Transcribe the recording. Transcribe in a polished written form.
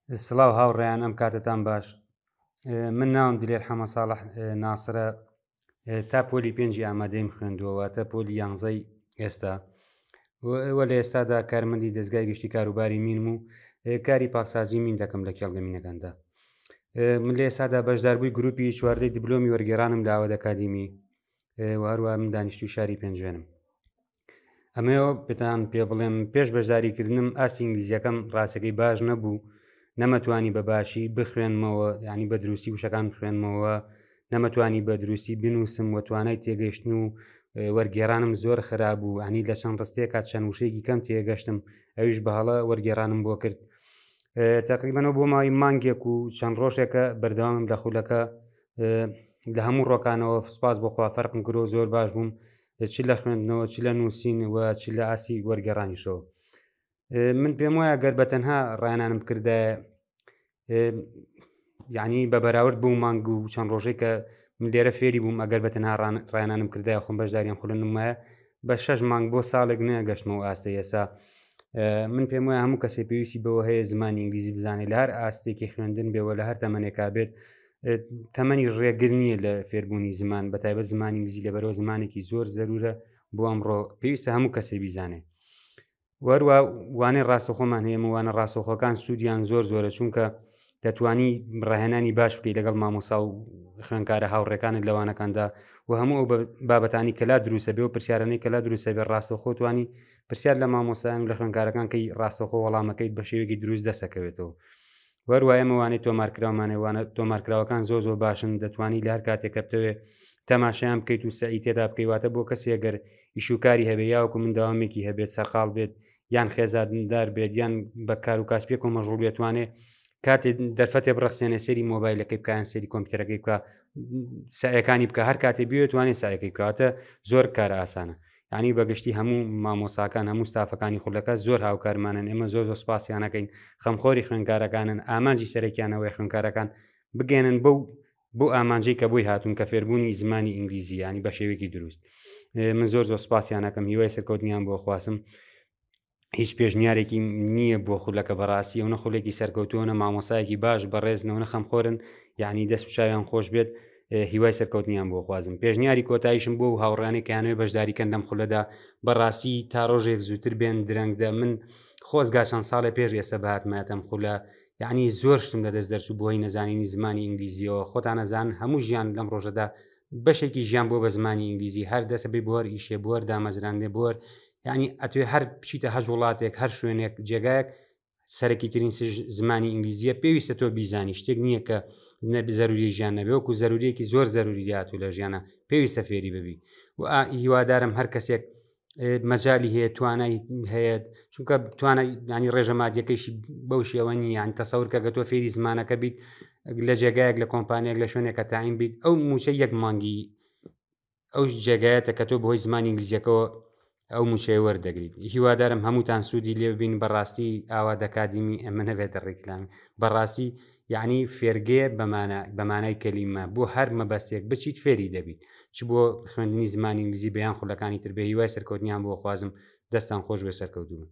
سڵاو هاوڕێیان ئەم کاتەتان باش من ناوم دلێر حەمە ساڵح ناسرە تا پۆلی پێنجی ئامادەیم خوێندووە واتە پۆلی یانزەی ئێستا وە لە ئێستادا کارمەندی دەستگای گشتی کاروباری مینم و کاری پاکسازی مین دەکەم لە کێڵگە مینەکاندا من لە ئێستادا بەشداربووی گروپی چواردەی دیبلۆمی وەرگێرانم لە ئاوەد ئەکادیمی و هەروە من دانیشتوی شاری پێنجوێنم ئەمەوە پێتان پێ بڵێم پێش بەشداریکردنم ئاستی ئینگلیزیەکەم ڕاستەکەی باش نەبوو نەمەتوانی بە باشی بخوێنمەوە ینی بە دروستی وشەکان بخوێنمەوە نەمەتوانی بە دروستی بنووسم و توانای تێگەشتن و وەرگێرانم زۆر خراپ بوو ینی لە چەند ڕستێکات چەند وشەیەکی کەم تێگەشتم ئەویش بە هەڵە وەرگێرانم بۆ کرد تقریبەنەوە بۆ ماوەی مانگێک و چەند ڕۆژێکە بەردەوامم لە خولەکە لە هەموو ڕۆکانەوە سپاس بۆخوا فەرقم کرۆ زۆر باش بووم چ لە خوێندنەوە چ لە نووسین و چ لە ئاسی وەرگێڕانیشەوە من پێم وایە گەر بە تەنها ڕایانانم بکردایە یعنی بە بەراورد بوو مانگ و چەند ڕۆژێک کە من لێرە فێری بووم ئەگەر بە تەنها ڕایانانم کردای خۆم بەشداریان خولنمایە بە شەش مانگ بۆ ساڵێک نەگەشتمەوە ئاستە ئێسا من پێم وایە هەموو کەسێ پێویستی بەوە هەیە زمانی ئینگلیزی بزانێت لە هەر ئاستێکی خوێندن بێەوە لە هەر تەمەنێکا بێت تەمەنی ڕێگر نییە لە فێربوونی زمان بە تایبەت زمانی ئینگلیزی لەبەرەوە زمانێکی زۆر زەرورە بۆ ئەمڕۆ پێویستە هەموو کەسێ بیزانێ وەروە وانەی ڕاستەخۆمان هەیە وانە ڕاستەخۆکان سوودیان زۆر زۆرە چونکە دەتوانی ڕاهێنانی باش بکەیت لەگەڵ مامۆسا و خوێنکارە هاوڕێکانت لەوانەکاندا و هەموو ئەو بابەتانی کەلا دروستە بێ و پرسیارانەی کەلا دروستە بێ ڕاستەخۆ توانی پرسیار لە مامۆسایان و لە خوێنکارەکان کەی ڕاستەخۆ وەڵامەکەیت بە شێوەیەکی دروست دەسەکەوێتەوە وەروە ئێمە وانەی تۆمارکراومانێ وانە تۆمارکراوەکان زۆر زۆر باشن دەتوانی لە هەر کاتێک کە بتەوێ تەماشایان بکەیت و سەعی تێدا بکەی واتە بۆ کەسێ گەر ئیشوکاری هەبێ یاوەکو من داوامێکی هەبێت سەرقاڵ بێت یان خێزاندار بێت یان بە کار و کاسپێک و مەژغول بێتوانێ کاتێ دەرفەتێ بڕەخسێنێ سەری مۆبایلەکەی بکەیان سەری کۆمپیوتەرەکەی بکە سایەکانی بکە هەر کاتێ بێتوانێ سایەکەی بکاتە زۆر کار ئاسانە یانی بەگشتی هەموو مامۆساکان هەموو ستافەکانی خولەکە زۆر هاوکارمانن ئێمە زۆر زۆر سپاسیانەکەین خەمخۆری خوێنکارەکانن ئامانجی سەرەکیانەوەی خوێنکارەکان بگەێنن بەو بۆ ئامانجی کە بۆی هاتوون کە فێربوونی زمانی ئینگلیزی ینی بە شێوەیەکی دروست من زۆر زۆر سپاسیانەکەم هیوای سەرکەوتنیان بۆ خواسم هیچ پێشنیارێکی نییە بۆ خولەکە بەڕاستی ئەو نە خولێکی سەرکەوتووە مامۆسایەکی باش بەڕێزنەوە نە خەمخۆرن یعنی دەست و چاویان خۆش بێت هیوای سەرکەوتنیان بۆ خوازم پێشنیاری کۆتاییشم بۆ و هاوڕیانی کەیانەوەی بەشداریکەن لەم خولەدا بەڕاستی تا ڕۆژێک زووتر بێن درەنگدە من خۆزگا چەند ساڵێ پێش ئێستا بهاتمایەتەم خولە یعنی زۆر شتم لەدەست دەرچوو بۆی نەزانینی زمانی ئینگلیزیەوە خۆتان نەزان هەموو ژیان لەم ڕۆژەدا بەشێکی ژیان بۆ بە زمانی ئینگلیزی هەر دەسە بێ بۆر ئیشێ بۆر دامەزراندێ بۆر یعنی ئەتوێ هەر بچیتە هەر وڵاتێک هەر شوێنێک جێگایەک سەرەکی ترین زمانی ئینگلیزیە پێویستە تۆ بیزانی شتێک نییە کە نەبی زەروری ژیان نەبێ وەکو زەروریەکی زۆر زەروریات و لە ژیانە پێویستە فێری ببی و هیوادارم هەر کەسێک مەجای هەیە توانای هەیە چونکە توانای ینی ڕێژە مادیەکەیشی بەو شێوە نییە یان تەسەور کە گە تۆ فێری زمانەکە بیت لە جێگایەک لە کۆمپانیەک لە شوێنێکە تاین بیت ئەو موچە یەک مانگی ئەو جێگایەتە کە تۆ بەهۆی زمانی ئینگلیزیەکەوە ئەو موچەیە وەردەگریت هیوادارم هەمووتان سوودی لێ ببین بەڕاستی ئاوا دەکادیمی ئەمە نەبێتە ڕیکلامی بەڕاستی یعنی فێرگەیە بەمانە بەمانای کەلیمە بۆ هەر مەبەستێک بچیت فێری دەبیت چ بۆ خوێندنی زمانی ئینگلیزی بەیان خولەکانی تر بێ هیوای سەرکەوتنیان بۆ خوازم دەستان خۆش بێ سەرکەوتوو بن.